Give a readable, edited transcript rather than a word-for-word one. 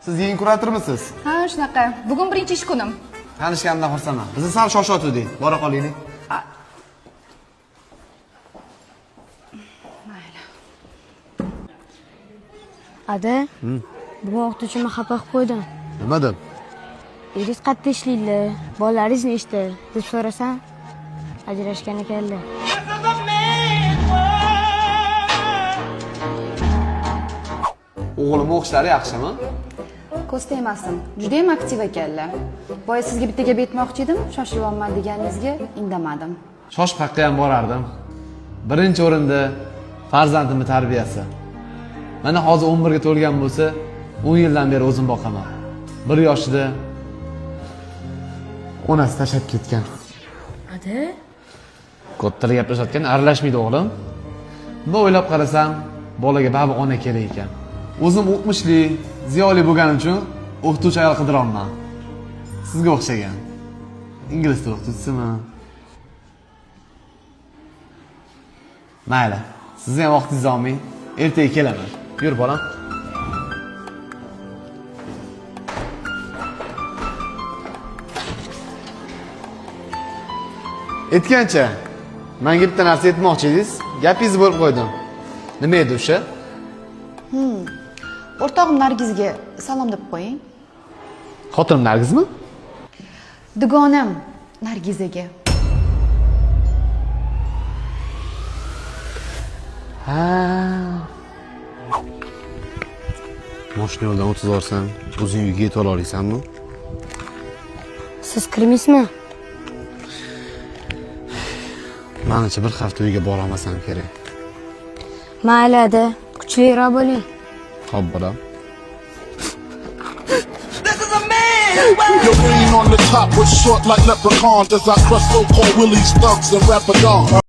Siz yangi kuratormisiz? Ha, shunaqa. Bugun birinchi ish kunim. Tanishganimdan xursandman. Bizni sal shoshotuvdik. Bora qolaylik. Mayli. Ada, bugun o'qituvchimni xafa qilib qo'ydim. Nima deb? Eringiz qayerda ishlaydilar, bolalaringiz nechta deb so'rasam, ajrashgan ekanlar. O'g'lim o'qishlari yaxshimi? Ko'z tegmasin. Judayam aktiv ekanlar. Boya sizga bitta gap aytmoqchi edim, shoshilyapman deganingizga indamadim. Shoshib qayerga ham borardim. Birinchi o'rinda farzandimni tarbiyasi. Mana hozir 11 ga to'lgan bo'lsa, 10 yildan beri o'zim boqaman. 1 yoshida onasi tashlab ketgan. Ada? Kattalar gaplashayotgan aralashmaydi o'g'lim. Bunday o'ylab qarasam, bolaga baribir ona kerak ekan. O'zim o'qimishli, ziyoli bo'lganim uchun o'qituvchi ayol qidiryapman. Sizga o'xshagan. Ingliz tili o'qituvchisimi? Mayli, sizni ham vaqtingizni olmay, ertaga kelaman. Yur bolam. Aytgancha, menga bitta narsa aytmoqchi edingiz. Gapingizni bo'lib qo'ydim. Nima edi o'sha? O'rtog'im Nargizga salom deb qo'ying. Xotinim Nargizmi? Dugonam Nargizaga. Ha. Moshina yo'ldan o'tkazib yuborsam, o'zing uyga yetib ola olasanmi? Siz kirmaysizmi? Manimcha bir hafta uyga bora olmasam kerak. Mayli ada, kuchliroq bo'ling. Xo'p, bolam. Your reign on the top was short like leprechauns as I crush so-called willies, thugs, and rapadons.